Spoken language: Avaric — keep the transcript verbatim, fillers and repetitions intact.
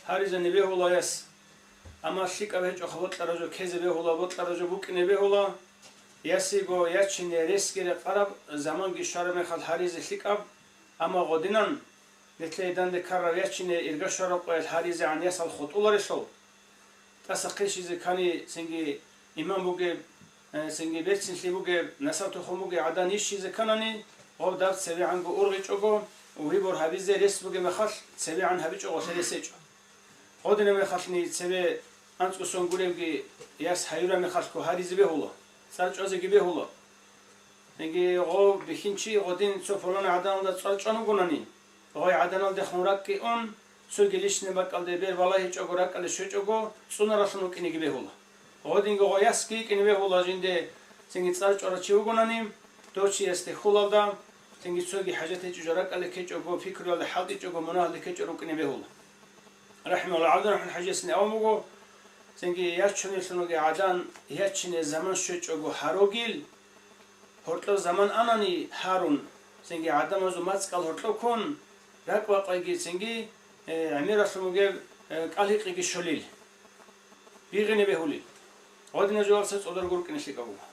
Гьаризе бегьула яс. Амма лъикӀаб гьечӀоха бокьараб жо, ккезе бегьула, бокьараб жо букӀине бегьула. Ясиго ячине ресги рекъараб заманги щвараб мехалъ гьаризе лъикӀаб, амма гъодинан, нилъее данде ккараб ячине ирга щвараб къоялъ гьаризегӀан ясал хутӀуларелъул. ТӀаса хъищизе ккани, цинги иман бугеб, э, цинги берцинлъи бугеб, насаб-тухум бугеб гӀадан йищизе кканани, гъов даб цебегӀанго ургъичӀого, выбор гьабизе рес бугеб мехалъ, цебегӀан гьабичӀого лъерес гьечӀо. Гъодинаб мехалъни цебе анцӀго сон гуребги яс гьаюраб мехалъго гьаризе бегьула, цӀар чӀвазеги бегьула. Цинги гъов бихьинчи гъодин цо пуланай гӀаданалда цӀар чӀван вугонани, гъой гӀаданалдехун ракӀги ун, цоги личный бакӀалде бер балагьичӀого ракӀалде щвечӀого, цӀунаралъун вукӀинеги бегьула. Гъодинго гъой ясги йикӀине бегьула жинде, цинги цӀар чӀварав чи вугонани, дов чиясде хьулалда, цинги цоги хӀажат гьечӀеб жо ракӀалде ккечӀого, пикруялда хӀалтӀичӀого, мунагьалде ккечӀого рукӀине бегьула. РахӀимагьуллагь, ГӀабдурахӀман хӀажиясни абун буго, цинги ячунелъун вугеб гӀадан ячине заман щвечӀого гьарогил, гьоркьоб заман анани гьарун, цинги гӀадамазул мацӀкӀал гьоркьоб ккун, ракӀ-бакъайги цинги, э, гӀемералъун бугеб, э, кӀал-гьикъиги щолил, бигъине бегьулил. Гъодинаб жоялдаса цӀодорго рукӀине лъикӀаб буго.